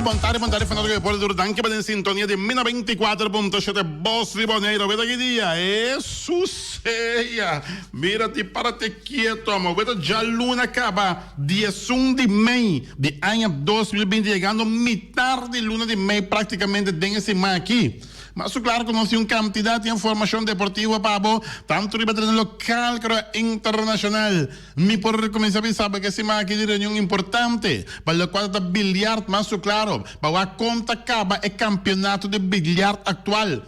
Bon tardi, bon tardi, fanatico di deporte tur. Danki pa den sintonia di Mina 24.7 Bos di Boneiru. Weta ki dia? Hesus sea! Mira ti para te kieto, amo. Weta djaluna kaba 11 di mei di aña 2020, yegando mitar di luna di mei praktikamente den e siman aki. Mas su klaru ku nos tin un kantidat di informashon deportivo pa bo, tantu riba tereno lokal komo internashonal. Mi por kuminsá bisa bo ke siman aki di reunion importante pa lokual ta bilyart mas su klaru pa wak kon ta kaba e kampionato di bilyart aktual.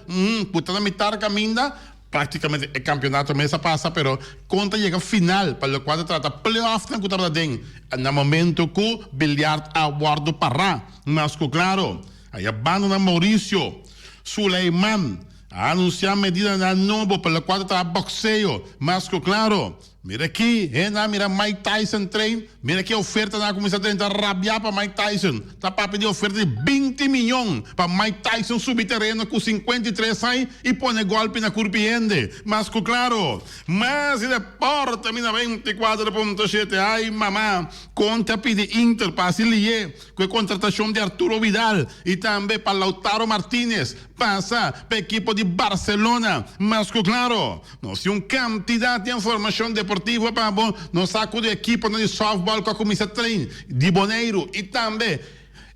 Ku ta na mitar kaminda, praktikamente e kampionato mes a pasa pero kon ta yega final pa lokual ta trata playoffnan ku tabata den na momento ku bilyart a wòrdu pará. Mas ku klaru. Aya bandanan Mauricio Sulaiman a anuncia medidanan nobo pa locual ta traha boxeo mas cu claro. Mira aki, hende a mira Mike Tyson train, mira ki ofertanan a cuminsa drenta rabia pa Mike Tyson. Ta papia di oferta di binti miyon pa Mike Tyson subi tereno cu 53 aña y pone golpi na curpi hende. Mas cu claro. Mas di deporte mi na 24.7 ay mama, Conte a pidi Inter pa haci liye. Ku e kontratashon di Arturo Vidal i tambe pa Lautaro Martinez pasa pa ekipo di Barcelona. Mas ku klaro, nos tin un kantidat di informashon deportivo pa bo. Nos sa ku di ekiponan di sòftbòl ku a kuminsá train di Boneiru i tambe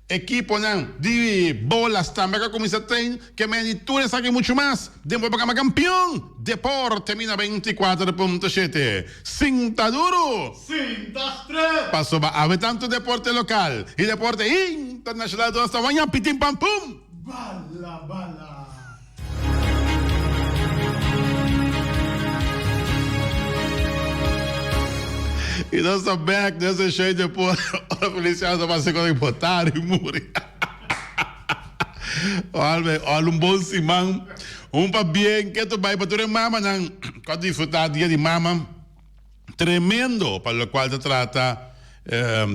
ekiponan di bolas tambe ku a kuminsá train. Ke men di tur esaki muchu mas den bo programa Kampion Deporte mi na 24.7. Sinta duru! Sinta stret! Pasobra awe tantu deporte lokal i deporte internashonal ta hasta waña pitin pam pum! Bala bala! I nos ta bek den seshon deporte ora Feliciano ta pasa con e botari muri. Ol ol un bon siman. Un pabien ke ta bai pa tur e mamanan ku a disfrutá dia di mama. Tremendo pa lokual ta trata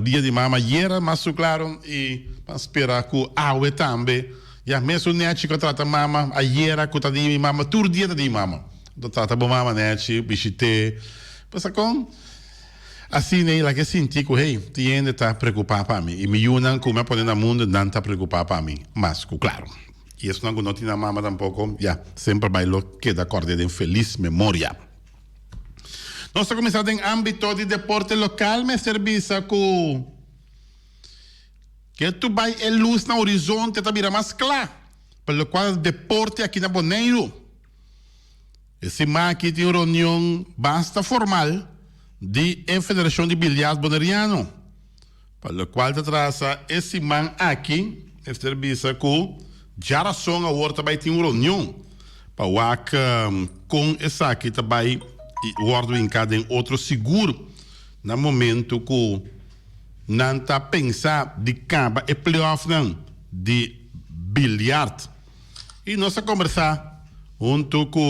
dia di mama ayera mas su klaro i pa spera ku awe tambe. Ya mesun nechi ku a trata mama ayera ku ta di mama tur dia ta di mama. Ta trata bo mama nechi bishit'é. Pasakon? Asina ei laga e sinti ku, hey, tin hende ta preokupá pa mi, i mi yunan ku mi a pone na mundu, nan ta preokupá pa mi mas ku klaru. I esnan ku no tin nan mama tampoko, ya, semper bai lo keda kòrd'é den felis memoria. Nos ta kuminsá den ámbito di deporte lokal, mester bisa ku ke tu bai e lus na horizonte ta bira mas kla pa lokual deporte aki na Boneiru. E siman aki tin un reunion basta formal di e Federacion di Biljart Boneriano, pa locual ta trasa e siman aki mester bisa cu djarason awor ta bay tin un reunion pa wak con esaki ta bay wordo hinca den otro sigur na momento cu nan ta pensa di caba e playoffnan di biljart. Y nos a combersa hunto cu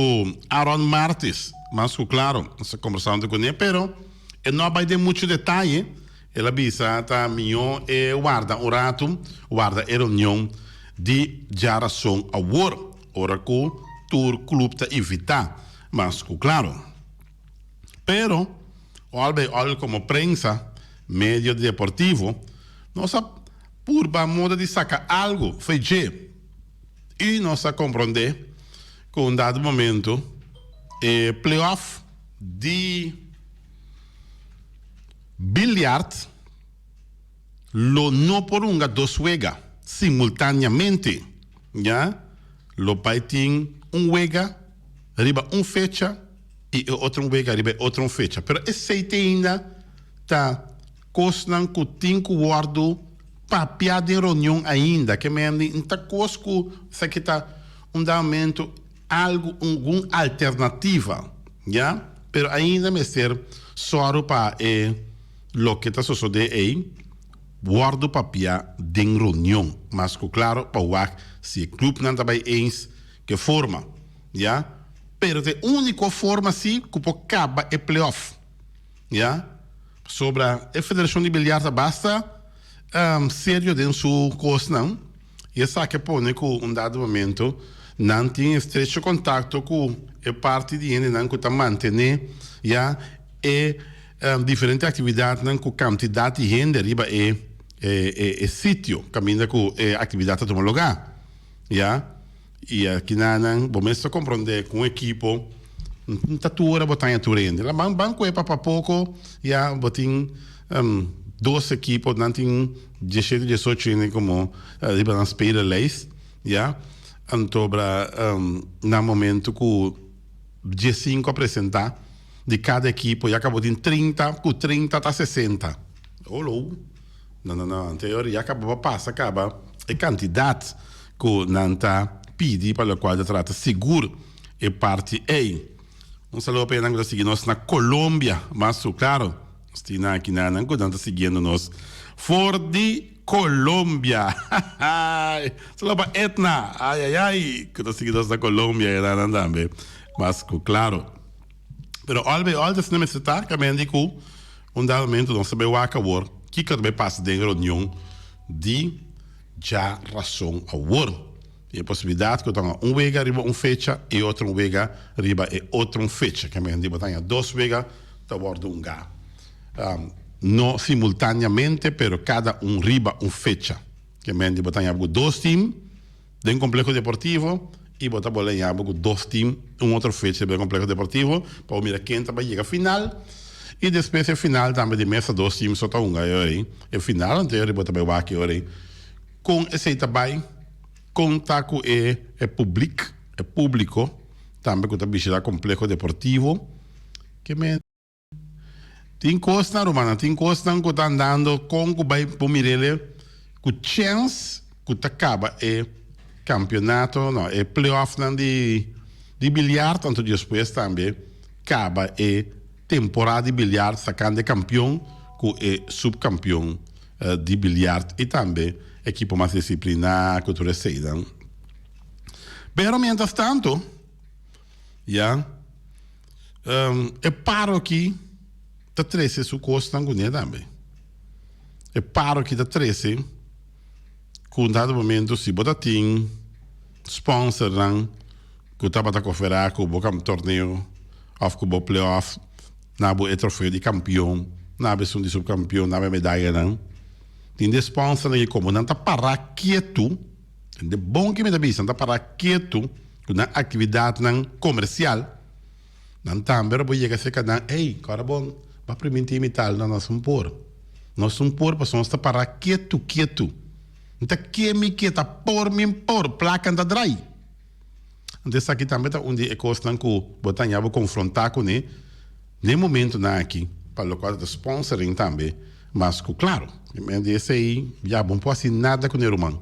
Aaron Martis, mas cu claro nos a combersa hunto cune, pero e no a bay den mucho detaye, el a bisa ta mijo e warda un rato, warda e reunion di djarason awor, ora cu tur club ta invita, mas cu claro. Pero, al bay al como prensa, medio deportivo, nos a purba moda di saca algo fe dje. I nos a komprondé ku un dado momento e playoff di biljart lo no por hunga dos wega simultaneamente, ya lo bai tin un wega riba un fecha i e otro un wega riba e otro un fecha. Pero esei te ainda ta kosnan ku tin ku wòrdu papia den reunion ainda ke men di ta kos ku esaki ta un dado momento algu un alternativa ya pero ainda mester sòru pa e loke ta sosode ei wòrdu papia den reunion mas ku klaro pa wak si e klupnan ta bai eens ke forma ya pero ta e uniko forma si ku por kaba e playoff. Ya, pasobra e Federashon di Biljart ta basta serio den su kosnan i esaki a pone ku un dado momento nan tin estrecho kontakto ku e parti di hendenan ku ta mantené ya e diferente aktividatnan ku kantidat di hende riba e. E sitio kaminda ku e aktividat ta tuma lugá, ya. I akinanan bo mes ta komprondé ku un ekipo n ta tur ora bo taña tur hende. La ban ban kue pa pa poko ya bo tin dos ekipo nan tin diesshete diesocho hende komo riba nan spelerlijst ya. Anto bra na momento ku diesinku a presentá di kada ekipo ya kaba bo tin trinta ku trinta ta sesenta. Olo. No, no, no. Anto e ora ya kaba pa pasa kaba e kantidat ku nan ta pidi pa lokual ta trata sigur e parti ei. Un saludo pa esnan ku ta sigui nos na Colombia. Mas su klaro, nos tin nan aki nan ku nan ta siguiendo nos for di Colombia. Saludo pa Etna, ay ay ay, ku ta sigui nos na Colombia e nan tambe. Mas ku klaro. Pero al bij al ta asina mester ta, kamendi ku Un dado momento nos ta bay wak awor kiko ta bay pasa den e reunion di djarason awor. Tin e posibilidad cu ta un wega riba un fecha y otro un wega riba e otro un fecha. Ke men di bo ta haña dos wega ta wordo hunga no simultaneamente pero cada un riba un fecha. Ke men di bo ta haña bo cu dos team den compleho deportivo y bo ta bolbe haña bo cu dos team un otro fecha den compleho deportivo pa bo mira ken ta bay yega final y despues e final tambe di mesa dos team so ta hunga e ora ey e final anto e ora bo ta bay wak e ora ey con esey ta bay con ta cu e e public e publico tambe cu ta bishita compleho deportivo ke men. Tin kosnan, rumannan, tin kosnan ku ta andando kon ku bai por mir'el ku chèns ku ta kaba e kampionato, no, e playoffnan di di bilyart, anto despues tambe kaba e temporada di bilyart sakando e kampion ku e supkampion di bilyart i tambe ekipo mas disipliná ku tur eseinan. Pero mientras tanto, ya. E paro aki ta trese su kosnan kuné tambe. E paro aki ta trese ku un dado momento si bo ta tin sponsornan ku tabata koferá ku bo torneo òf ku bo playoff na bo e trofeo di kampion, na bo esun di supkampion, na bo e medayanan. Tin di e sponsornan aki komo nan ta pará ketu, tende bon ke mi ta bisa, nan ta pará ketu. Ku nan aktividatnan komersial, nan tambe lo por yega serka nan, Ey, kòrda bon, bo a primintí mi tal, no, nos un por. Nos un por pasobra nos ta pará ketu ketu. N ta ke mi ke ta por mi por, plaka n ta drai. Anto esaki tambe ta un di e kosnan ku bo ta haña bo konfrontá kuné den momentunan aki pa lokual ta sponsoring tambe mas ku klaro. Di esei ya bo no por hasi nada kuné ruman.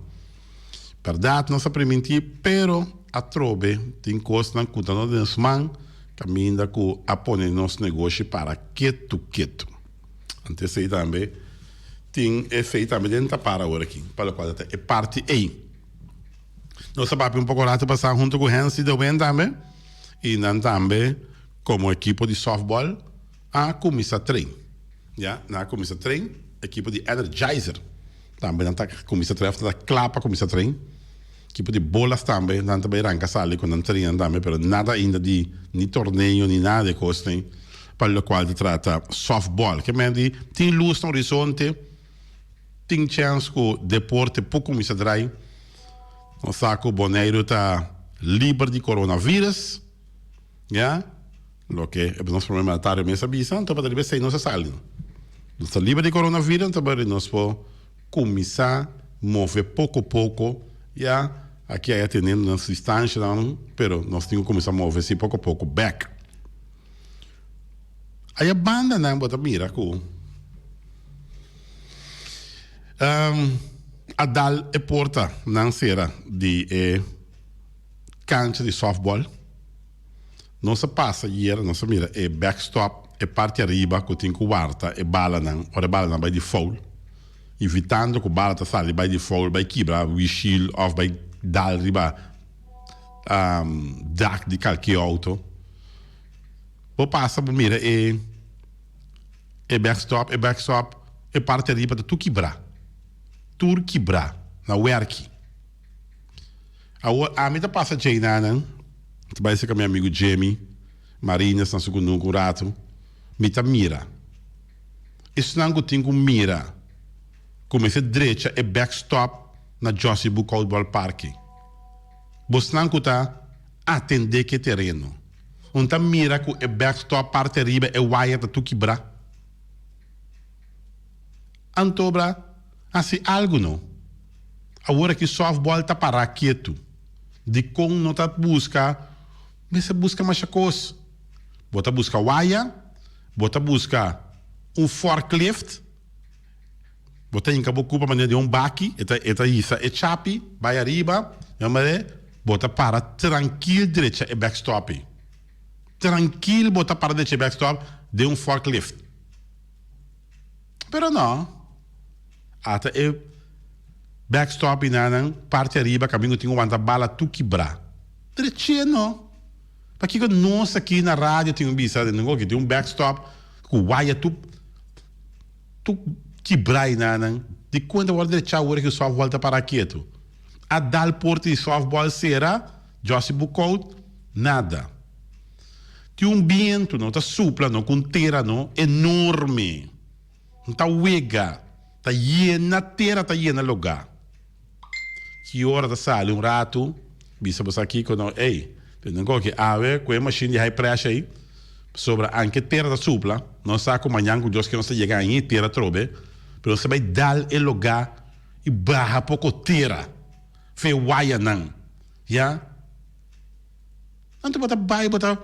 Berdad nos a primintí, pero atrobe tin kosnan ku ta no den nos man kaminda ku a pone nos negoshi para ketu ketu. Anto esei tambe tin esei tambe den ta para awor aki, pa lokual ta e parti ei. Nos a papia un poko rato pasá huntu ku Hensi de Wen tambe i nan tambe komo ekipo di sòftbòl a kuminsá train. Ya, nan a kuminsá train, ekipo di Energizer tambe nan ta kuminsá train òf nan ta kla pa kuminsá train. Ekipo di Bolas tambe nan ta bai ranka sali ku nan trainnan tambe, pero nada ainda di ni torneo ni nada di e kosnan pa lokual ta trata sòftbòl. Ke men di tin lus na horizonte, tin chèns ku deporte por kuminsá drai. Nos sa ku Boneiru ta liber di coronavirus. Ya, loke e nos prome mandatario mes a bisa, anto pa riba esei nos a sali. Nos ta liber di coronavirus, anto pa nos por cuminsa move poco poco, ya, aki aya teniendo nos distancianan, pero nos tin cu cuminsa move si poco poco bek. Aya bandanan bo ta mira cu a dal e porta nan cera di e. Cancha di softball. Nos a pasa ayer, nos a mira e backstop, e parti ariba cu tin cu warta e balanan ora e balanan bay di foul, evitando cu bala ta sali bay di foul bay kibra wishil of bay dal riba dak di calke auto. Bo pasa bo mira e e backstop, e backstop e parti ariba ta tur kibra, tur kibra na werki. Awor ami ta pasa djeinanan, ta bai serka mi amigu Jimmy Marines na su kunuku un ratu, mi ta mira. Esnan ku tin ku mira Ku mester drecha e backstop na Jossy Boekhout Ballpark. Bosnan ku ta atendé ku e tereno. Un ta mira ku e backstop parti ariba e waya ta tur kibrá. Antobra hasi algu no. Awor aki softball ta pará ketu. Dikon no ta buska? Mester buska masha kos. Bo ta buska waya, bo ta buska un forklift. Bo ta hinka bo kupa manera di un baki, e ta e ta hisa e chapi bai ariba, ya mare bo ta para trankil drecha e backstop ei. Trankil bo ta para drecha e backstop den un forklift. Pero no, ata e backstop einanan parti ariba kaminda ku tin ku wanta bala tur kibrá. Drech'é no. Pakiko nos aki na radio tin ku bisa den oki tin un backstop ku waya tur. Tur kibra enanan di kuenta wòrdu drechá ora ku sòftbòl ta pará ketu. A dal porta di sòftbòl sera, Jossy Boekhout, nada. Tin un bientu no ta supla no ku un tera no enorme. No ta wega, ta yena tera ta yena lugá. Ki ora ta sali un ratu, bisa bo sa kiko no, ey, tende koki awe ku e mashin di high pressure ei, pasobra anke tera ta supla, nos sa ku mañan ku Dios ke nos ta yega aña e tera atrobe, pero nos ta bai dal e lugá i baha poko tera fe wayanan, ya. Anto bo ta bai bo ta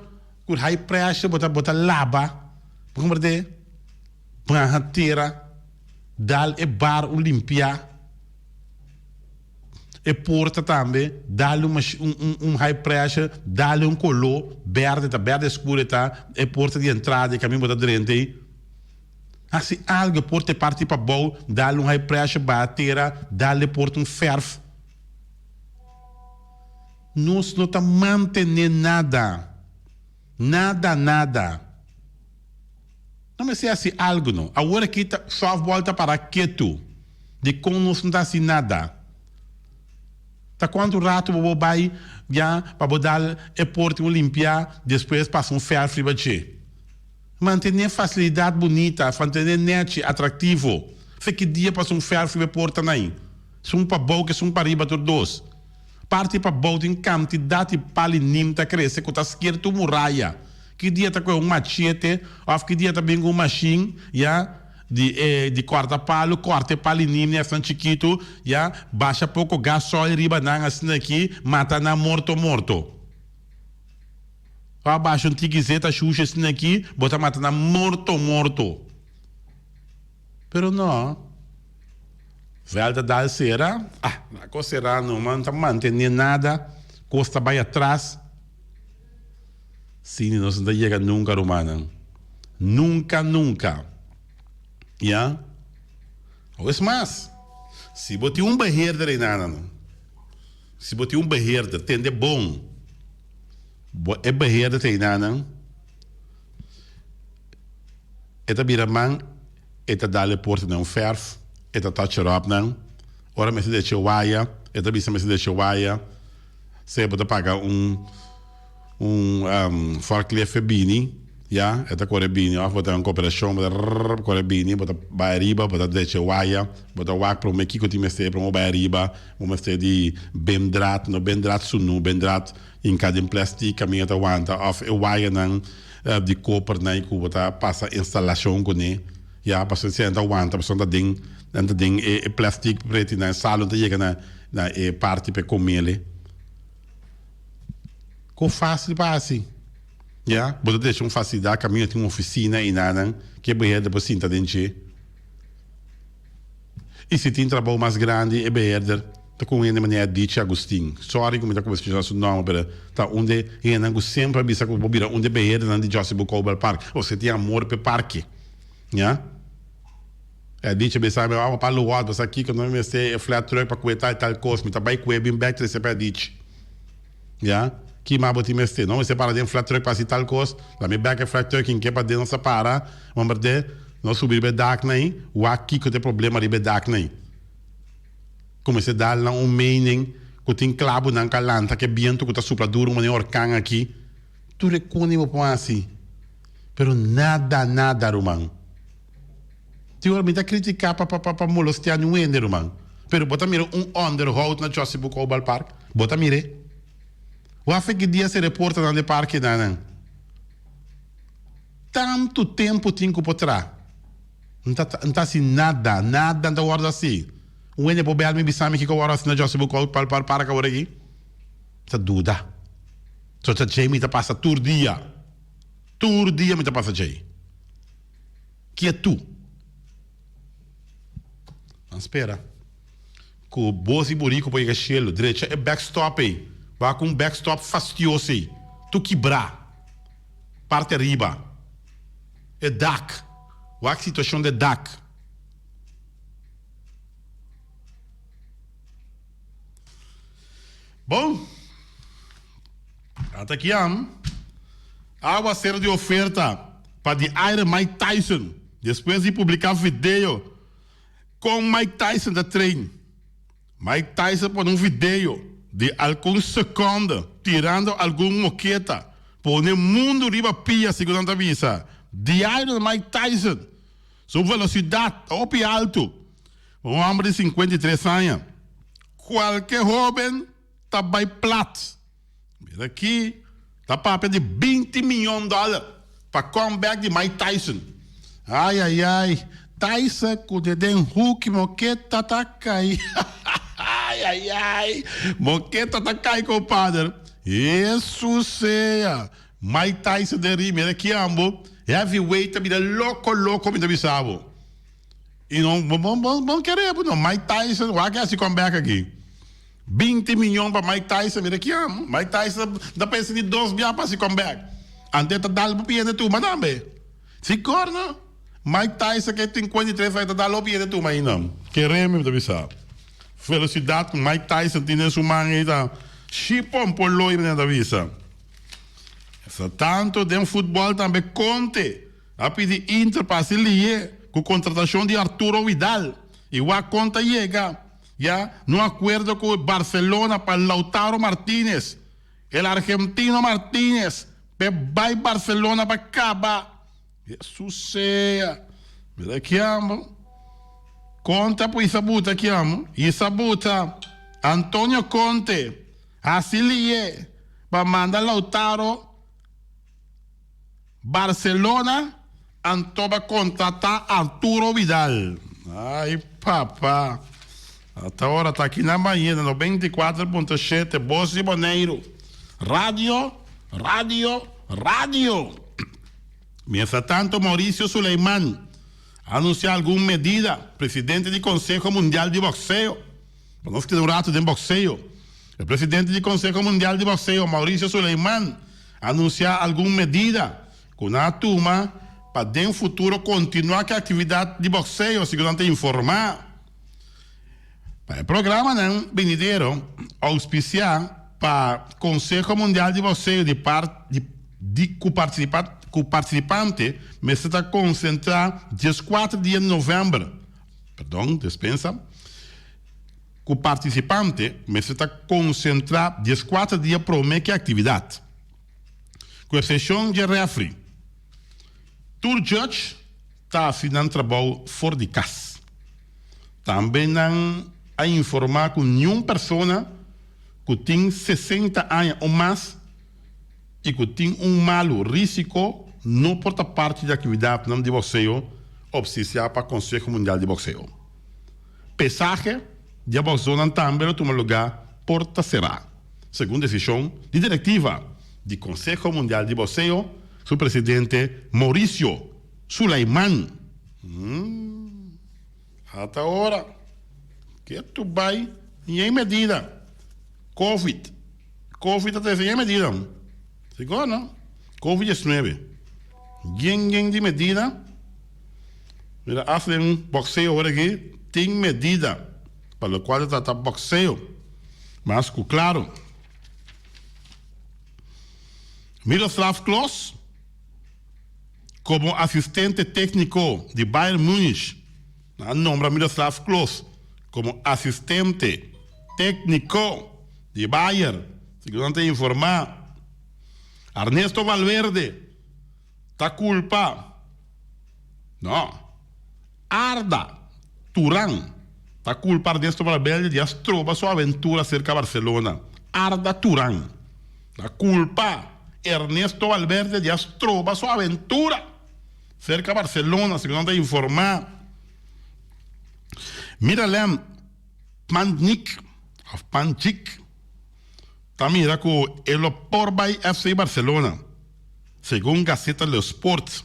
ku high pressure bo ta bo ta laba, bo komprende? Baha tera, dal e bar un limpia. E porta tambe, dale un un un high pressure, dale un color berde, ta berde scuro e ta, e porta di entrada e caminda bo ta drenta ei. Haci algo, e porta e parti pabou, dale un high pressure, baha tera, dale e porta un ferf. Nos no ta mantene nada, nada, nada. No mester hasi algu no. Awor aki ta softball ta para ketu. Dikon nos no ta hasi nada? Ta kuantu ratu bo bo bai ya pa bo dal e porta un limpia despues pasa un ferf riba dje? Mantené fasilidat bunita, mantené nechi, atraktivo. Fe ki dia pasa un ferf riba e portanan ei? Esun pa bou ku esun pa riba tur dos. Parti pa bou tin kantidat di pal i nim ta krese ku ta sker tur muraya. Ki dia ta kohe un machete òf ki dia ta bin ku un mashin, ya, di e di kòrta palu, kòrta e pal i nim esnan chikitu, ya, basha poko gasoil riba nan asina aki, mata nan morto morto. Òf basha un tiki zeta shusha asina aki, bo ta mata nan morto morto. Pero no. Vèlt a dal sera, ah, na kos sera no man ta mantené nada, kos ta bai atras. Sini nos no ta yega nunka rumannan. Nunka nunka. Ya. O es mas, si bo tin un beheerder einana no, si bo tin un beheerder, tende bon, bo e beheerder ta einanan, E ta bira man, e ta dal e porta den un ferf, e ta touch erop nan. Ora mester decha e waya, e ta bisa mester decha e waya. Sea bo ta paga un un forklift p'e bini, ya, e ta kore bini of bo ta un koperashon, bo ta rrrr kore bini, bo ta bai ariba, bo ta decha e waya, bo ta wak prome kiko tin mester prome bo bai ariba, bo mester di bendraad, no bendraad sunu, bendraad hinka den plastic kaminda ta wanta of e wayanan. Di koper nan ku bo ta pasa instalashon kuné ya pasobra si nan ta wanta pasobra nan ta den nan ta den e plastic preti nan salu ta yega na na e parti pa e komele kon fasil pa hasi ya bo ta decha un fasilidat kaminda tin un ofisina einanan ke beheerder por sinta den dje. I si tin trabou mas grandi e beheerder ta ku un hende manera Dichi Agustin. Sorry ku mi ta kuminsá menshona su nòmber pero ta un de hendenan ku semper a bisa ku bo bira un de beheerdernan di Jossy Bucobel Park. Pasobra e tin amor p'e parke. Ya. E Dichi a bisa mi, oh papa Luwot bo sa kiko no mi mester e flat truck pa kue tal tal kos. Mi ta bai kue bin bek trese pa e Dichi. Ya. Ki mas bo tin mester? No mester para den flat truck pa hasi tal kos. La mi bek e flat truck hinke paden nos ta para. Homber de. Nos subi riba e daknan ei, wak kiko ta e problema riba e daknan ei. Kuminsá dal nan un mening ku tin klabunan ka lanta ku e bientu ku ta supla duru manera orkan aki. Tur e kos bo por hasi, pero nada, nada ruman. Tin ora mi ta critica pa pa pa molestea niun hende ruman, pero bo ta mira un onderhoud na Jossy Bucao Balpark? Bo ta mir'e? Wak ki dia se reporta nan de parkenan nan? Tantu tempu tin ku por tra. N ta n ta hasi nada, nada n ta wòrdu hasi. Un hende por bèl mi bisa mi kiko wòrdu hasi na Jossy Bucao Balpark awor aki? Mi ta duda. So ta djei mi ta pasa tur dia. Tur dia mi ta pasa djei. Kietu. Nan spera ku bos i buriku por yega shelu. Drecha e backstop ei. Wak un backstop fastioso ei. Tur kibrá. Parti ariba. E dak. Wak situashon di e dak. Bon. Ata ki am awa ser di oferta pa di aire Mike Tyson despues di publica video con Mike Tyson ta train. Mike Tyson pone un video di algun seconde tirando algun moketa pone mundo riba pia segun nan ta bisa. Di aire Mike Tyson su velocidad ta hopi alto pa un homber di 53 aña. Cualke hoben ta bai plat. Mira aki ta papia di 20 miyon dollar pa comeback di Mike Tyson. Ay ay ay, Tyson cu de den hoek moketa ta cay. Ay ay ay, moketa ta cay compadre. Hesus sea, Mike Tyson den ring, mira aki ambo, heavyweight ta bira loco loco mi ta bisa bo. Y no, bo bo bo kere bo no, Mike Tyson wak a haci comeback aki. 20 miyon pa Mike Tyson, mira ki amo. Mike Tyson ta pensa di dos bia pa hasi comeback. Ante ta dal hopi hende tuma tambe. Sigur no. Mike Tyson ke 53 aña ta dal hopi hende tuma ainda. Kere mi ta bisa. Velocidad ku Mike Tyson tin den su man ei ta shipon por loy mi ta bisa. Esa tanto den futbol tambe Conte a pidi Inter pa hasi liye ku contratacion di Arturo Vidal y wak kon ta yega. Ya no acuerdo cu Barcelona pa Lautaro Martinez. El argentino Martinez pe bay Barcelona pa caba. Jesus sea. Mira aki amo. Conte a pui sabuta aki amo. Y sabuta Antonio Conte haci liye pa manda Lautaro Barcelona anto ba contrata Arturo Vidal. Ay papa. Ata ora ta aki na mañana 94.7 Bos di Boneiru. Radio, radio, radio. Mientras tanto Mauricio Sulaiman a anuncia algun medida, presidente di Conseho Mundial di Boxeo. Pa nos keda un rato den boxeo. E presidente di Conseho Mundial di Boxeo, Mauricio Sulaiman, a anuncia algun medida cu nan a tuma pa den futuro continua cu e actividad di boxeo, segun nan ta informa. Pa e programanan benidero auspicia pa Conseho Mundial di Boxeo di par di di cu participa cu participante mester ta concentra 14 dia di november. Perdon, despensa, ku partisipante mester ta konsentrá 14 dia promé ku e aktividat. Ku eksepshon dje rèfri, tur judge ta hasi nan trabou for di kas. Tambe nan a informá ku niun persona ku tin 60 aña o mas i ku tin un malu rísiko no por ta parti di aktividatnan di bokseo opsisiá pa Konseho Mundial di Bokseo. Pesahe di e bòksdónan tambe lo tuma lugá porta será, segun desishon di direktiva di Konseho Mundial di Bokseo, su presidente Mauricio Sulaiman. Ata ora ke tu bai ñei medida Covid. Covid ta trese yen medida. Sigur no? Covid 19. Yen yen di medida. Mira hasta den boxeo ahora aki tin medida pa locual ta trata boxeo. Mas cu claro. Miroslav Klose como asistente tecnico di Bayern Munich. Nan a nombra Miroslav Klose como asistente tecnico di Bayern, segun nan ta informa. Arnesto Valverde ta culpa? No. Arda Turan ta culpa Ernesto Valverde di a stroba su aventura cerca Barcelona. Arda Turan ta culpa Ernesto Valverde di a stroba su aventura cerca Barcelona, segun nan ta informa. Miralem Pjanic of Pjanic ta mira cu e lo por bay FC Barcelona, segun Gazzetta dello Sport.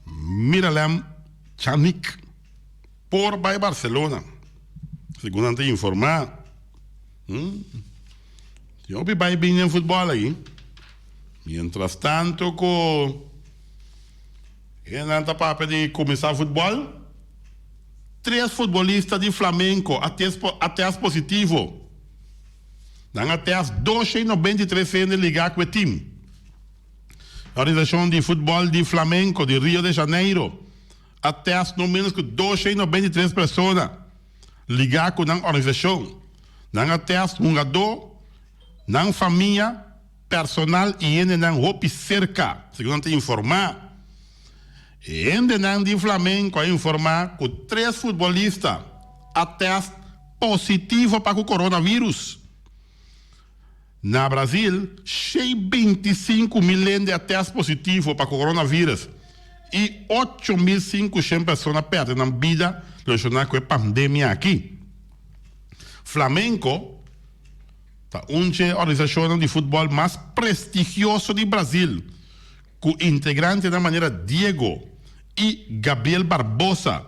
Miralem Pjanic por bai Barcelona, segun nan ta informá. Tin hopi bai bin den futbòl aki. Mientras tanto ku nan ta papia di kuminsá futbòl, tres futbolista di Flamenco a tèst positivo. Nan a tèst 293 hende ligá ku e tim. Organisashon di futbòl di Flamenco di Rio de Janeiro a tèst no ménos ku 293 persona ligá ku nan organisashon. Nan a tèst hungadó, nan famia, personal i hendenan hopi serka, segun nan ta informá. E hendenan di Flamenco a informá ku tres futbolista a tèst positivo pa ku coronavirus. Na Brazil, 125.000 hende a tèst positivo pa coronavirus i 8.500 persona a pèrdè nan bida relashoná ku e pandemia aki. Flamenco ta un dje organisashonnan di futbòl mas prestigioso di Brazil, ku integrantenan manera Diego i Gabriel Barbosa,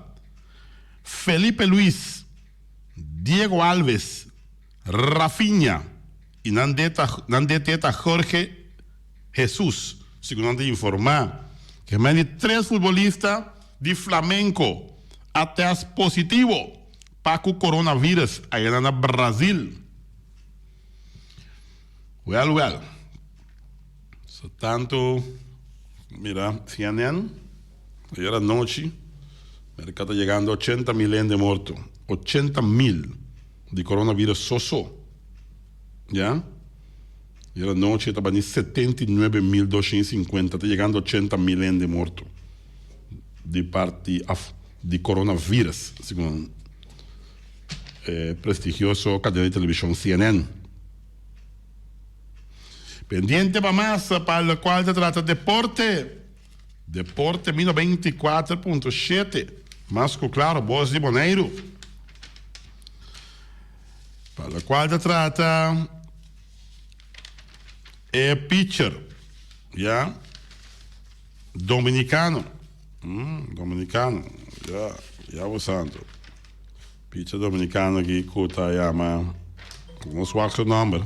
Felipe Luis, Diego Alves, Raphinha y nan nan DT ta Jorge Jesus, segun nan ta informa. Ke men di tres futbolista di Flamenco a test positivo pa cu coronavirus ayana na Brazil. Well well. So tanto mira CNN ayer anochi Merca ta yegando 80.000 hende morto. 80.000. Di coronavirus so so ya y anochi ta bani 79.250 ta yegando 80.000 hende morto di parti af di coronavirus segun e prestigioso cadena di television CNN. Pendiente pa mas pa locual ta trata deporte. Deporte mi 94.7 mas ku klaro bos di Boneiru. Pa lokual ta trata e pitcher ya dominikano dominikano ya ya bo santo pitcher dominikano aki ku ta yama nos wak su nomber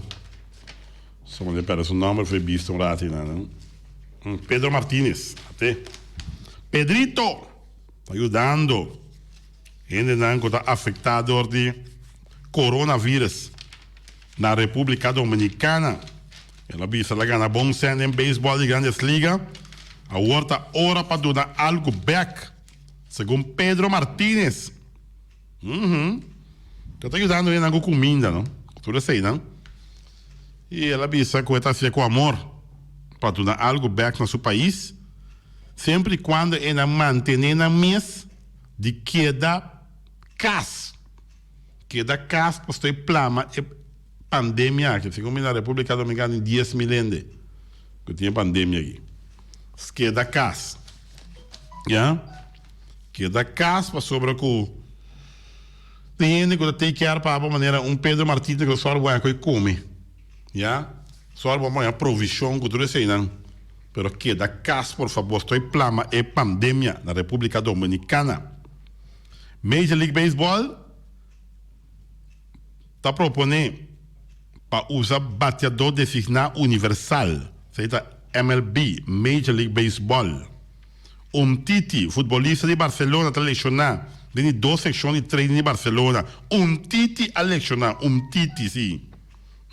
so mane perde su nomber for e bista un rati nan. Pedro Martinez, ate. Pedrito ta yudando hendenan ku ta afektá dor di coronavirus na Repúblika Dominikana. El a bisa el a gana bon sèn den beisbòl di Grandes Liga. Awor ta ora pa duna algu bèk, segun Pedro Martinez. Uhum. Ta ta yudando hendenan ku kuminda, no? Tur eseinan. I el a bisa ku e ta hasié ku amor pa duna algu bèk na su pais, semper i kuando e nan mantené nan mes di keda kas. Keda kas pasobra e plama e pandemia aki. Segun mi na Repúblika Dominikana tin 10.000 hende ku tin e pandemia aki. Keda kas. Ya. Keda kas pasobra ku. Tin hende ku ta take care pa bo manera un Pedro Martita ku ta sòru bo haña koi kome, ya, sòru bo haña provishon ku tur eseinan, pero keda kas por fabor, stoi plama e pandemia na Repúblika Dominikana. Major League Baseball ta proponé pa usa bateadó designá universal, esei ta MLB, Major League Baseball. Umtiti, futbolista di Barcelona ta lesioná den di dos sekshon di training di Barcelona. Umtiti a lesioná, Umtiti si.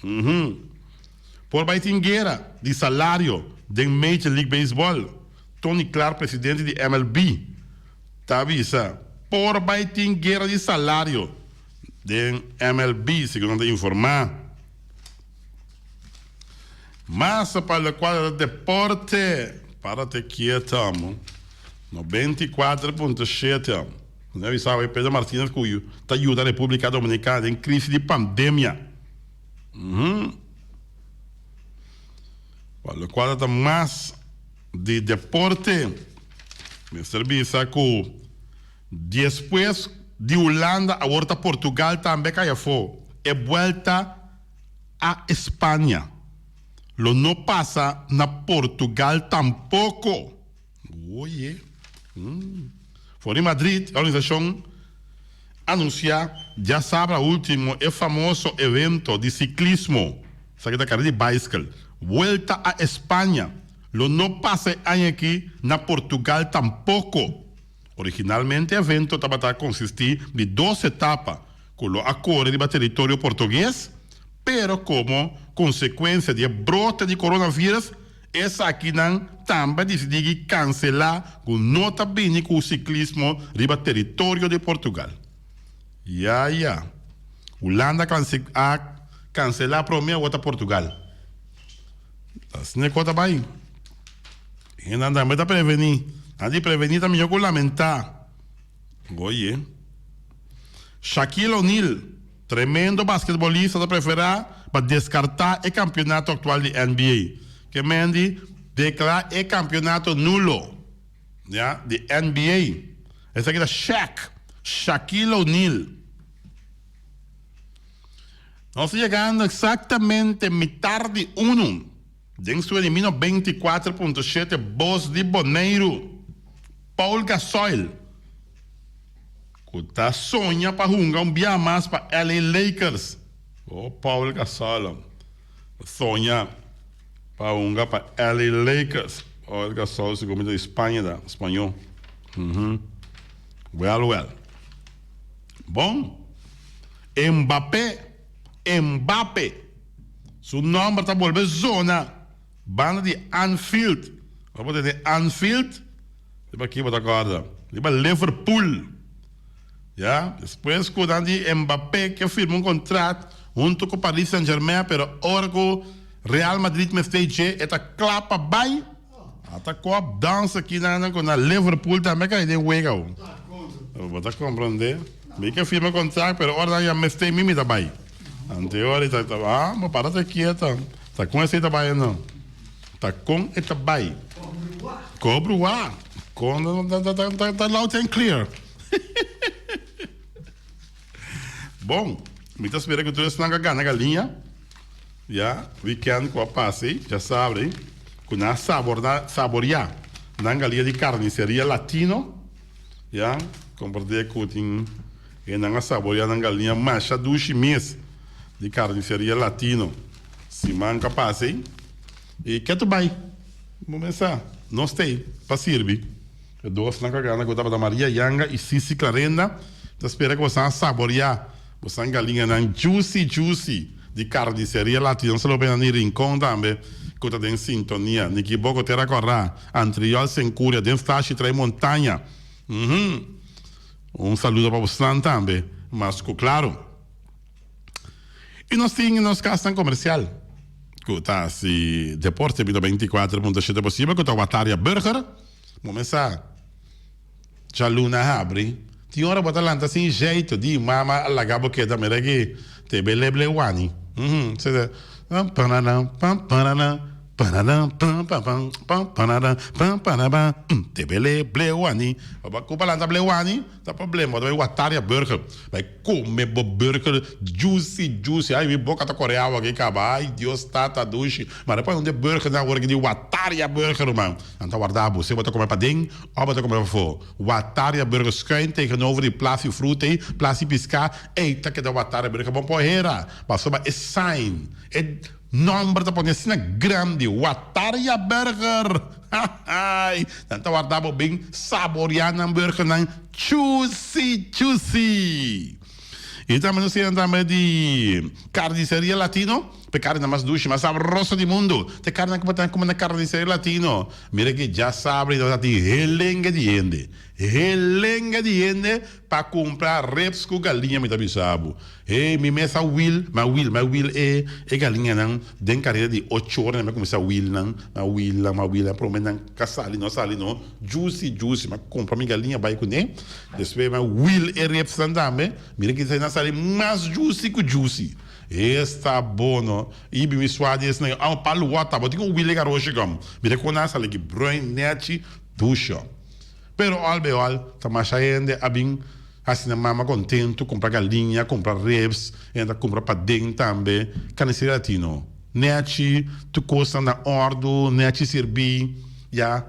Uhum. Por bai tin guera di salario den Major League Baseball, Tony Clark presidente di MLB ta bisa. Por bai tin guera di salario den MLB, segun nan ta informá. Masa pa locual ta deporte. Párate quieto, amo. 94.7. Nos a bisa awe Pedro Martinez ku ta yuda Republika Dominikana den krisi di pandemia. Pa lokual ta mas di deporte, mester bisa ku despues di Hulanda awor ta Portugal tambe kai afó. E buelta a Espania lo no pasa na Portugal tampoko. Oye. For di Madrid, e organisashon anunsiá djasabra último e famoso evento di siklismo, esaki ta karera di baiskel, Vuelta a España, lo no pasa e aña aki na Portugal tampoko. Originalmente e evento tabata konsistí di dos etapa ku lo a kore riba teritorio portugues, pero komo konsekuensia di e brote di coronavirus, Esakinan tambe a disidí di kanselá ku no ta bini ku siklismo riba teritorio di Portugal. Ya ya. Hulanda a kanselá promé awor ta Portugal. Asina e kos ta bai. Hendenan tambe ta prevení. Nan di prevení ta mihó ku lamentá. Oye. Shaquille O'Neal, tremendo basketbolista ta preferá pa deskartá e kampionato aktual di NBA. Ke men di deklará e kampionato nulo, ya, di NBA. Esaki ta Shaq, Shaquille O'Neal. Nos ta yegando eksaktamente mitar di unu den studio di mino 24.7 Bos di Boneiru. Paul Gasoil, ku ta soña pa hunga un bia mas pa LA Lakers. Oh, Paul Gasol soña pa hunga pa LA Lakers. Paul Gasol segun mi ta di Spaña ta, spañó. Well, well. Bon, Mbappé, Mbappe, su nòmber ta bolbe zona. Banda di Anfield. Bo por tende Anfield? Riba ki bo ta kòrda? Riba Liverpool. Ya, despues ku nan di Mbappé ke firma un kontrat huntu ku Paris Saint Germain, pero ora ku Real Madrid mester dje e ta kla pa bai. A ta kòp dans aki nan ku na Liverpool tambe kai den wega ho. Bo ta komprondé? Mi ke firma kontrat, pero ora nan ya mester mi, mi ta bai. Anto e ora ta, ah, bo para ta kieto. Ta kon esei ta bai no? Ta kon e ta bai? Kobruá. Kon ta ta ta ta loud and clear. Bon, mi ta spera ku tur esnan ku a gana galiña ya weekend ku a pasa ei, dja sabra ei, ku nan a saborná saboriá nan galiña di carniceria latino ya, komprendé ku tin e nan a saboriá nan galiña masha dushi mes di carniceria latino. Siman ka pasa ei i ke ta bai? Bo mester sa, nos ta ei pa sirbi. E dosnan ku a gana ku tabata Maria Yanga i Sisi Clarenda ta spera ku bosan a saboriá bosan galiñanan juicy juicy di Carniceria Latino. Saludo pa nan di Rincon tambe ku ta den sintonia. Niki Boko Tera Kòrá, Antriol Sencuria den Stashi Trai Montaña. Un saludo pa bosnan tambe mas ku klaro. I nos tin nos kasnan komersial ku ta hasi deporte bida 24.7 posibel ku ta Wataria Burger. Bo mes sa djaluna habri tin ora bo ta lanta sin jeito di mama a laga bo keda mira ki te bele ble wani. Pararan pam pam pam pam pararan pam pararan te bele ble wani Bo ku pa lanta ble wani ta problema bo ta bai wataria burger bai kome bo burger juicy juicy ay mi boka ta kore awa aki kaba ay Dios tata dushi ma despues un di e burgernan awor aki di wataria burger ruman nan ta warda bo si bo ta kome paden of bo ta kome pafó wataria burger schuin tegenover di Plasi Fruta ei Plasi Piská ei ta keda wataria burger bo por hera pasobra e sign e Nomber ta pone asina grandi, Wataria Burger! Hahaai! Nan ta warda bo bin saborea nan burgernan juicy juicy! I tambe nos tiene tambe di Carniceria Latino. P'e karninan mas dushi, mas sabroso di mundu. T'e karninan ku bo ta kume na Carniceria Latino. Mira ki djasabra i tabata tin helenga di hende, helenga di hende pa kumpra ribs ku galiña mi ta bisa bo. Hey, mi mes a wil, mi a wil, mi a wil e e galiñanan den kareda di ocho ora mi a kuminsá wil nan, mi a wil nan, mi a wil nan, promé nan ka sali no a sali no, juicy juicy, mi a kumpra mi galiña bai kuné, despues mi a wil e ribsnan tambe, mira kisa nan sali mas juicy ku juicy. Esta bono. I bi mi swa di esnan, oh, palu wata, bo tin un wile garoshi kom. Mira kon nan a sali ki bruin, nechi, dusho. Pero al bij al, ta masha hende a bin hasi nan mama kontentu, kumpra galiña, kumpra ribs, hende a kumpra paden tambe. Carniceria Latino, nechi, tur kosnan na ordu, nechi sirbí, ya.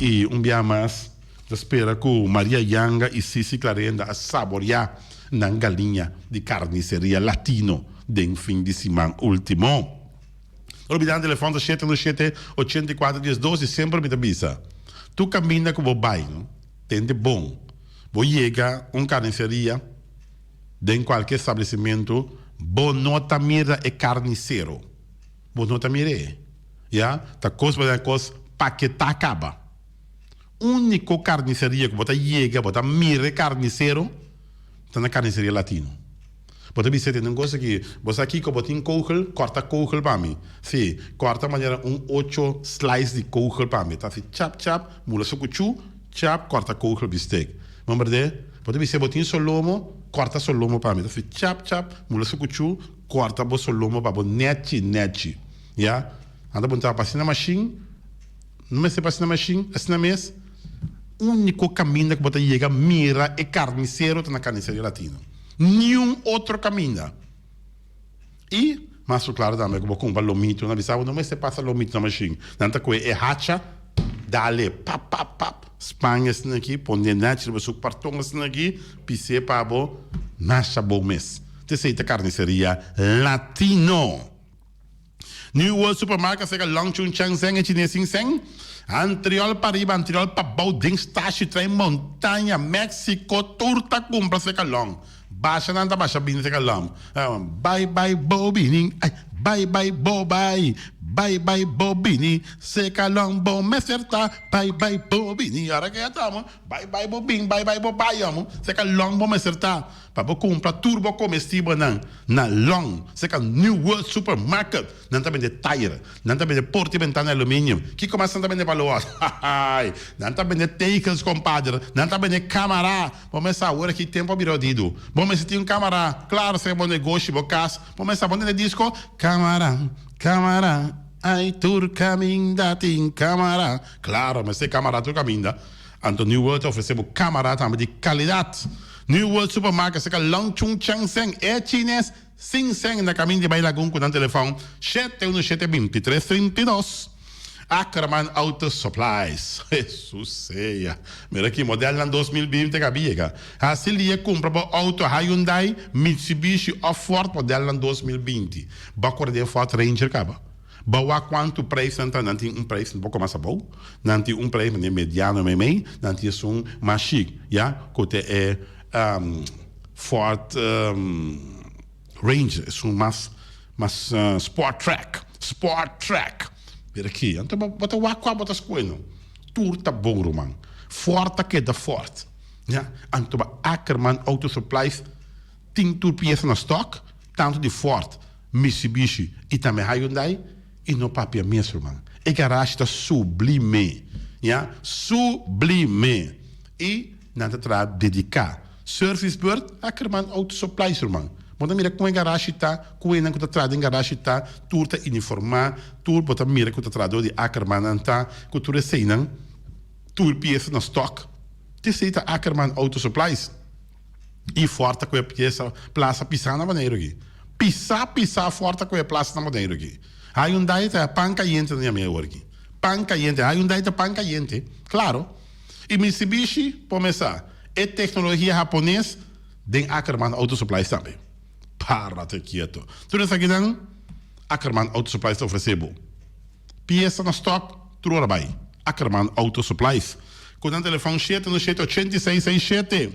I un bia mas, ta spera ku Maria Yanga i Sisi Clarenda a saboriá nan galiña di Carniceria Latino den fin di siman último. No olbidá nan telefòn ta shete no shete 84 12 i semper mi ta bisa, tur kaminda ku bo bai no, tende bon, bo yega un carniceria den kualke establesimentu bo no ta mira e carnicero, bo no ta mir'é, ya, ta kos bo ta kos paketá kaba. Úniko karniseria ku bo ta yega, bo ta mira e karnisero, ta na Karniseria Latino. Bo ta bisa tende un kos aki, bo sa kiko, bo tin kogel, kòrta kogel pa mi. Sí, kòrta manera un ocho slice di kogel pa mi. Ta hasi chap chap, mula su kuchú, chap, kòrta kogel bistek. Bo berdé? Bo ta bisa bo tin solomo, kòrta solomo pa mi. Ta hasi chap chap, mula su kuchú, kòrta bo solomo pa bo nèchi nèchi. Ya? Nan ta puntra pa asina mashin. No mester pa asina mashin, asina mes, úniko kaminda ku bo ta yega mira e karnisero ta na Karniseria Latino. Niun otro kaminda. I mas ku klaro tambe ku bo kumpra lomito, nan bisa bo no mester pasa lomito na mashin. Nan ta kohe e hacha, dale pap pap pap, span esnan aki, pone nèchi riba su karton esnan aki, pis'é pa bo, masha bon mes. T'esei ta Karniseria Latino. New World Supermarket seka Long Chun Chang Seng e Chines Sing Seng, Antriol pariba Antriol pabou den stashi train montaña Mexico tur ta cumpra seka Long basha nan ta basha bini seka Long Bai bai bo bini ay bai bai bo bai bai bai bo bini seka Long bo mester ta bai bai bo bini ora ke ya tamo bai bai bo bin bai bai bo bai amo seka Long bo mester ta. Pa bo kumpra tur bo komestibelnan na Long, serka New World Supermarket. Nan ta bende tayer, nan ta bende porta i bentana aluminium. Kiko mas nan ta bende pa lo? Hahaai! Nan ta bende tegels, kompader. Nan ta bende kamara. Bo mester awor aki tempu a bira odidu. Bo mester tin un kamara. Klaro, serka bo negoshi, bo kas. Bo mester bo tene disko. Kamara, kamara, ai tur kaminda tin kamara. Klaro, mester kamara tur kaminda. Anto New World ta ofresé bo kamara tambe di kalidat. New World Supermarket serka Long Chung Chang Seng, e chines Sing Seng na kamin di bai Lagun ku nan telefòn shete unu shete bintitres 32. Ackerman Auto Supplies, Hesus sea! Mira ki modelnan 2020 ka biega. Hasi lia kumpra bo auto Hyundai, Mitsubishi òf Ford modelnan 2020. Bo a kore den Ford Ranger kaba? Bo wak kuantu prijs nan ta, nan tin un prijs un poko mas abou, nan tin un prijs manera mediano meimei, nan tin esun mas chic, ya, ku ta e Ford Ranger, esun mas mas sport track, sport track. Mira aki, anto bo ta wak kua bo ta skohe no. Tur ta bon ruman, Ford ta keda Ford, ya. Anto ba Ackerman Auto Supplies tin tur piesa na stock, tantu di Ford, Mitsubishi y tambe Hyundai y no papia mes ruman. E garage ta sublime ya sublime y nan ta traha dedica. Service beurt Ackerman Auto Supplies ruman. Bo ta mira con e garage ta, cu enan cu ta traha den garage ta, tur ta uniforma, tur bo ta mira cu ta trahador di Ackerman nan ta, cu tur eseynan, tur pieza na stock. Esey ta Ackerman Auto Supplies. I forta ku e piesa plasa pisá na Boneiru aki. Pisá pisá forta ku e plasa na Boneiru aki. Hyundai ta pan kayente na yam'é awor aki. Pan kayente. Hyundai ta pan kayente. Klaro. I Mitsubishi por mesa e teknologia hapones den Ackerman Auto Supplies tambe. Párate kieto. Tur esakinan Ackerman Auto Supplies ta ofresé bo. Piesa na stock tur ora bai. Ackerman Auto Supplies. Ku nan telefòn shete no shete 86 seis shete.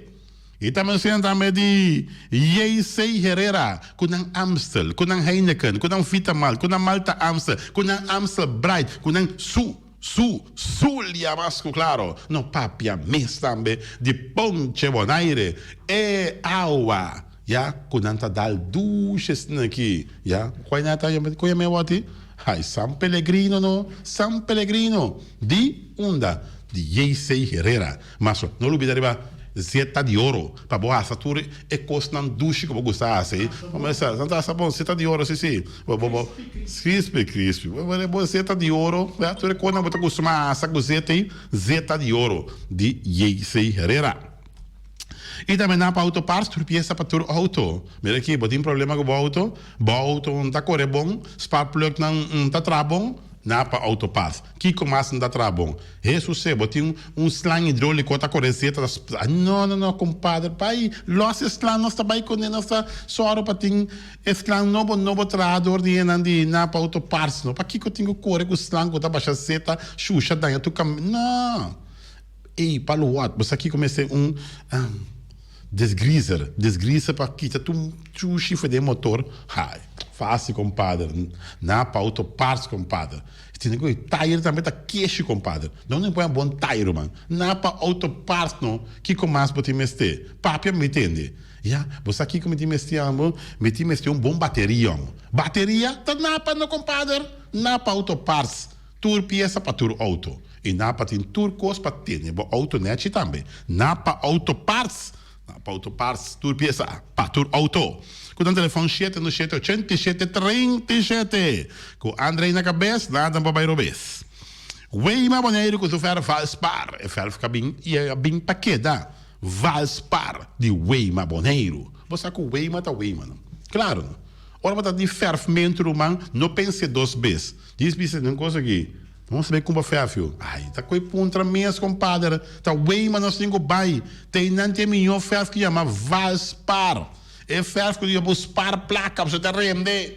I ta menciona tambe di JC Herrera cu nan Amstel, cu nan Heineken, cu nan Vitamalt, cu nan Malta Amstel, cu nan Amstel Bright, cu nan su, su, Zulia mas cu claro. No papia mes tambe di Ponche Bonaire, e awa, ya, cu nan ta dal dushi esnan aki, ya. Cual nan ta yama, cu yama e woti? Hay, San Pellegrino no, San Pellegrino. Di unda? Di JC Herrera. Maso, no lubida riba zeta di oro pa bo hasa tur e kosnan dushi ku bo gusta hasi. Bo mester sa, ta hasa bon zeta di oro, si si. Bo bo bo crispy crispy. Bo bo bo zeta di oro, ya tur e kosnan bo ta kustumá hasa ku zeta ei, zeta di oro di JC Herrera. I tambe nan pa auto parts tur piesa pa tur auto. Mira aki, bo tin problema ku bo auto, bo auto no ta kore bon, spark plugnan no ta traha bon, nan pa auto parts. Kiko mas no ta traha bon? Hesus se, bo tin un slang hidroliko ta kore zeta ta sp no no no compadre bai los e slang nos ta bai kune nos ta sòru pa tin e slang nobo nobo traha dor di hennan di Napa Auto Parts no pakiko tin ku kore ku slang ku ta basha zeta shusha daña tur kami no ey palo wòt bo sa kiko mester un Desgrizer, desgrizer pa kita tur shushi for den motor, hay, fácil compadre, Napa Auto Parts compadre, tene cu e tire tambe ta keshi compadre, no pone bon tire ruman, Napa Auto Parts no, kico mas bo tin mester, papia mi tende, ya, bo sa kico mi tin mester amo, mi tin mester un bon bateria amo, bateria ta Napa no compadre, Napa Auto Parts. Tur piesa pa tur auto. I Napa tin tur kos pa tene bo auto nechi tambe. Napa Auto Parts! Napa Auto Parts, tur piesa pa tur auto. Ku nan telefòn shete no shete ochenta i shete treinta i shete. Ku Andrei na kabes, nada no por bai robes. Weima Boneiru ku su fèrf Valspar. E fèrf ka bin i a bin pa keda. Valspar di Weima Boneiru. Bo sa ku Weima ta Weima no? Klaro no. Ora bo ta di fèrfmentu ruman, no pens'é dos bes. Djis bisa den kos aki, Nos bai kumpa fèrfio. Ai, ta koe puntra mes, kompader. Ta Weima nos tin ku bai. Ta einan tin e mihó fèrf ku yama Valspar. E fèrf ku bo spar plaka, bo ta rende.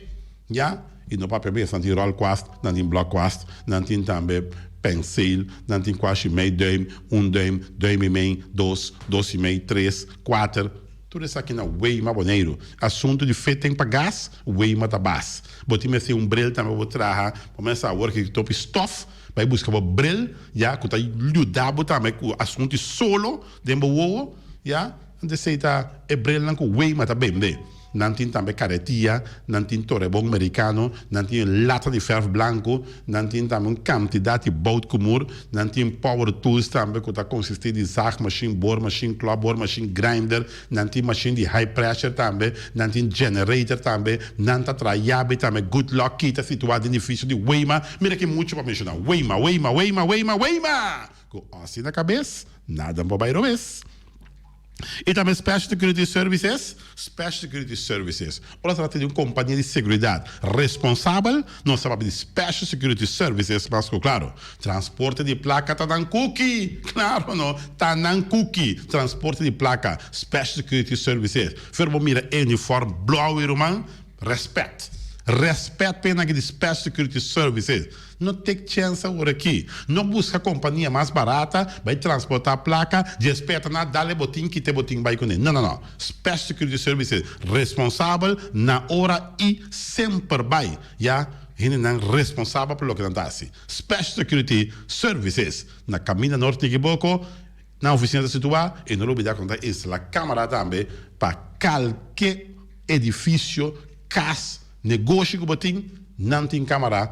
Ya? I no papia mes, nan tin ròlkwast, nan tin blòkkwast, nan tin tambe penseel, nan tin kwashi mei dùim, un dùim, dùim i mei, dos, dos i mei, tres, kuater. Tur esaki na Weima Boneiru. Asuntu di fitting pa gas, Weima ta bas. Bo tin mester un bril tambe pa bo traha. Bo mester awor ki topi stof, bai buska bo bril, ya, ku ta yuda bo tambe ku asuntu di solo den bo wowo, ya. Anto esei ta e brilnan ku Weima ta bende. Nan tin tambe karetia, nan tin torebon merikano, nan tin lata di fèrf blanku, nan tin tambe un kantidat di boutkumur, nan tin power tools tambe ku ta konsistí di zaagmashin, boormashin, klopboormashin, grinder, nan tin mashin di high pressure tambe, nan tin generator tambe, nan ta traha yabi tambe, Good Luck Key ta situá den edifisio di Weima. Mira ki muchu pa menshoná, Weima, Weima, Weima, Weima, Weima! Ku òsi na kabes, nada no por bai robes. I tambe Special Security Services, Special Security Services. Ora ta trata di un kompania di seguridat responsabel, nos ta papia di Special Security Services mas ku klaro. Transporte di plaka ta nan kuki! Klaro no, ta nan kuki! Transporte di plaka, Special Security Services. Fer bo mira e uniform blou ei ruman, rèspèt. Rèspèt pa e nan aki di Special Security Services. No take chèns awor aki. No buska kompania mas barata, bai transportá plaka, dje speta na dal e botin, kita e botin bai kuné. No, no, no. Special Security Services responsabel na ora i semper bai. Ya, hendenan responsabel pa loke nan ta hasi. Special Security Services na Kaminda Nort Nikiboko, nan ofisina ta situá i no lubidá ku nan ta instalá kamera tambe pa kalke edifisio, kas, Negoshi ku bo tin, nan tin kamara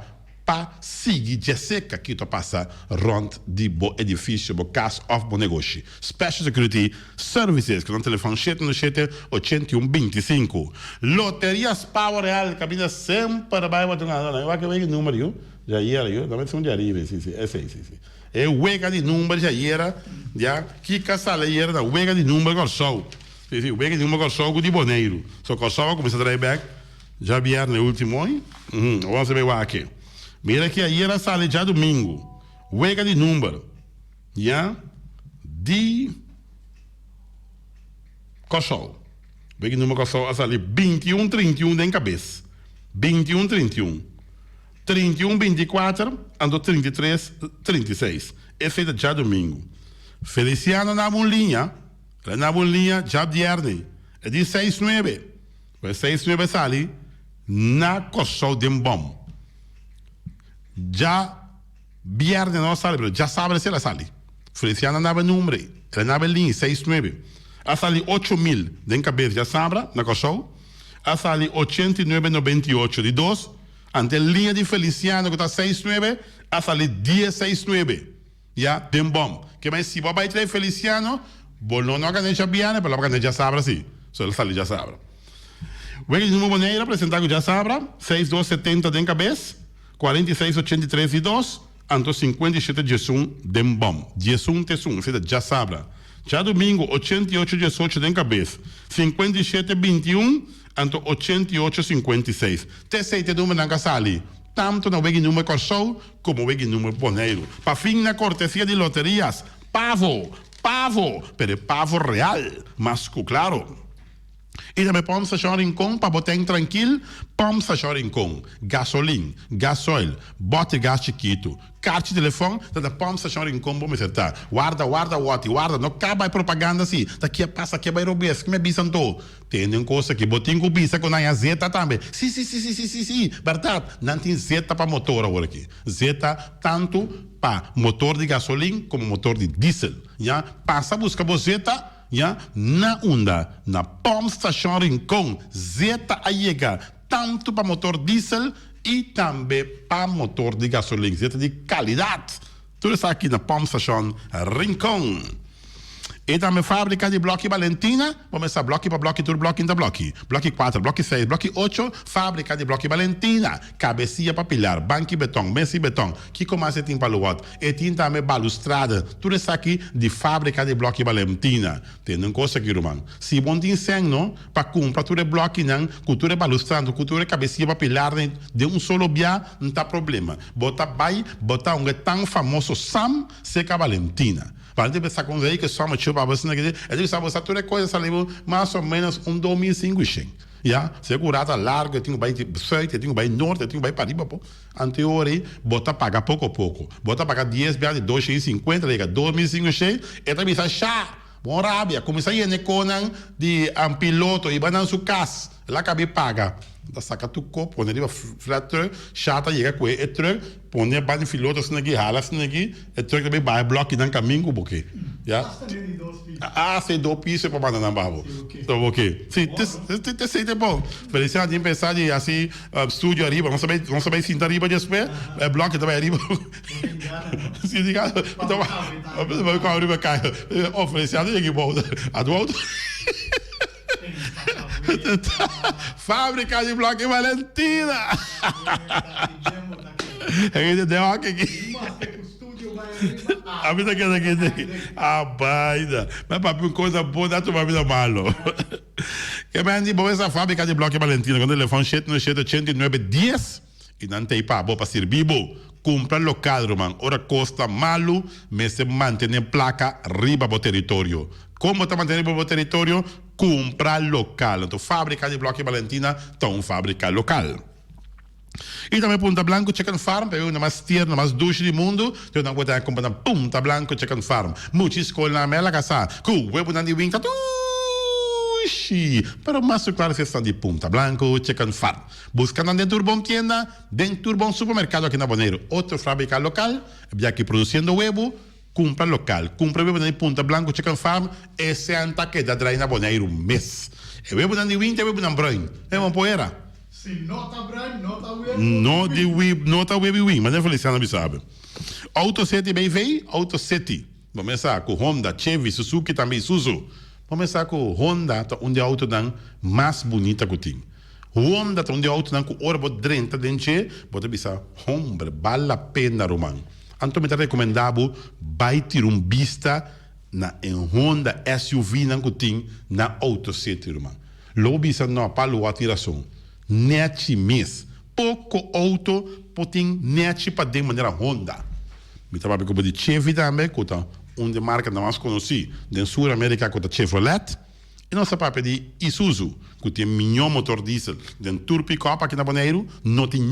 pa sigui djeseka kiko ta pasa rònt di bo edifisio, bo kas òf bo negoshi. Special Security Services ku nan telefòn shete no shete ochenta i un binti sinku. Loteria Spawa Real kaminda semper bai bo tin gana. Nan wak e wega di number yu djayera yu, nan mester un djariba si si esei si si. E wega di number djayera ya kiko a sali ayera na wega di number Kòrsou. Sí, sí, wega di number Kòrsou ku di Boneiru. So Kòrsou a kuminsá trae bèk djabièrnè último hoy. Uhum, awor nos a bai wak aki. Mira aki ayera a sali djadumingu. Wega di number, ya, di Kòrsou. Wega di number Kòrsou a sali 21 31 den kabes. 21 31. 31 24 anto 33 36. Esei ta djadumingu. Feliciano na un liña. El a naba un liña djabièrnè, e di seis nuebe. Ku e seis nuebe sali na Kòrsou den bòm. Djabièrnè no a sali, pero djasabra si el a sali. Feliciano a naba e number, el a naba e liña seis nuebe. A sali 8000 den kabes djasabra na Kòrsou, a sali 89 98 di dos, ante e liña di Feliciano ku ta seis nuebe a sali dies seis nuebe. Ya, den bòm. Ke men si bo a bai trae Feliciano, bo lo no a gana djabièrnè, pero lo a gana djasabra si. So el a sali djasabra. Wega di Numero Bonaire a presentá ku djasabra, seis dos 70 den kabes, 46 83 di dos, anto 57 11 den bòm. 11 te esun, esei ta djasabra. Djadumingu, 88 18 den kabes, 57 21, anto 88 56. Te esei te numbernan ku a sali, tantu na wega di Numero Kòrsou komo wega di Numero Boneiru. Pa fin na kortesia di Loterias, Pavo, Pavo, pero e Pavo Real, mas ku klaro. I tambe Pòmp Stashon Rincon pa bo ten trankil, Pòmp Stashon Rincon, gasolin, gasoil, bòte gas chikitu, karchi telefòn, ta na Pòmp Stashon Rincon bo mester ta. Warda, warda wòti, warda, no kaba e propaganda si, ta kia pasa, kia bai robes, ki mi a bisa anto? Tende un kos aki, bo tin ku bisa ku nan ya zeta tambe. Si, si, si, si, si, si, si, bèrdat, nan tin zeta pa motor awor aki. Zeta tantu pa motor di gasolin komo motor di diesel. Ya, pasa buska bo zeta, ya, na unda? Na Pòmp Stashon Rincon. Zeta a yega tantu pa motor diesel i tambe pa motor di gasolin. Zeta di kalidat. Tur esaki na Pòmp Stashon Rincon. I tambe fábrika di blòki Balentina, bo mester sa blòki pa blòki, tur blòki ta blòki. Blòki kuater, blòki seis, blòki ocho, fábrika di blòki Balentina. Kabesia pa pilar, banki betòn, mesa di betòn, kiko mas e tin pa lowòt? E tin tambe balustrada, tur esaki di fábrika di blòki Balentina. Tende un kos aki ruman, si bo no tin sèn no pa kumpra tur e blòkinan ku tur e balustrada, ku tur e kabesia pa pilar den un solo bia, no ta problema. Bo ta bai, bo ta un e tan famoso Sam seka Balentina. Valentina pensa con rey ke soma chupa abo asina ke e ta bisa bo sa tur e cosa sali bo mas o menos un 2500, ya si ku rata largo e tin ku bai zuid e tin ku bai noord e tin ku bai pariba po anto e ora ei bo ta paga poko poko bo ta paga dies bia di 250 ta yega 2500 e ta bisa sha bon rabia kuminsa yena e konan di piloto i bai nan su kas. El a kabi paga. Ta saka tur kop pone riba flat truck, sha ta yega ku e truck, pone banda di filoto asina aki, hala asina aki, e truck ta bin baha e blòkinan kamin ku bo ke. Ya. Hasta e dos piso pa manda nan baha bo. Ta bo ke. Si, te esei ta bon. Feliciano tin pensa di hasi studio ariba, nos ta bai, nos ta bai sinta ariba despues, e blòki ta bai ariba. Si, di ka, ta ariba kai. Oh, Feliciano yega bou, a tu auto. Fábrica di Bloki Valentina. A mi ta keda kende. Ah, baida. Ma papi un cosa bon da tuma vida malo. Ke men di bo esa fábrica di Bloki Valentina con telefon 797 89 10 y nan tei pa bo pa sirbi bo. Cumpra local ruman. Ora cos ta malo mester mantene placa riba bo territorio. Kon bo ta mantene riba bo teritorio? Kumpra lokal. Anto Fábrika di Blòki Balentina ta un fábrika lokal. I tambe Punta Blanco Chicken Farm ta e una mas tierno, mas dushi di mundu. Te nan ku bo ta kumpra na Punta Blanco Chicken Farm. Muchi skolnan a mela kasá ku webunan di wing ta dushi. Pero mas ku klaro si esnan di Punta Blanco Chicken Farm. Buska nan den tur bon tienda, den tur bon supermerkado aki na Boneiru. Otro fábrika lokal, bia aki produsiendo webu. Kumpra lokal. Kumpra webunan di Punta Blanco Chicken Farm, esei ta keda drai na Boneiru mes. E webunan di winter e webunan bruin. E bon por era. Si no ta bruin, no ta webu No di win. No ta webu win, manera Feliciano a bisa awe. Auto City BV, Auto City. Bo mes sa ku Honda, Chevy, Suzuki tambe Isuzu. Bo mes sa ku Honda ta un di e autonan mas bunita ku tin. Honda ta un di e autonan ku ora bo drenta den dje, bo ta bisa, hombre, bal la pena ruman. Anto mi ta rekomendá bo bai tira un bista na e Honda SUV-nan ku tin na Auto City, ruman. Lo bo bisa, No, Palu a tin rason. Nèchi mes. Poko outo por tin nèchi paden manera Honda. Mi ta papia ku bo di Chevy tambe, ku ta un di e markanan mas konosí den Sur Amerika ku ta Chevrolet. I nos ta papia di Isuzu, ku tin e mihó motor diesel den tur pikòp aki na Boneiru. No tin.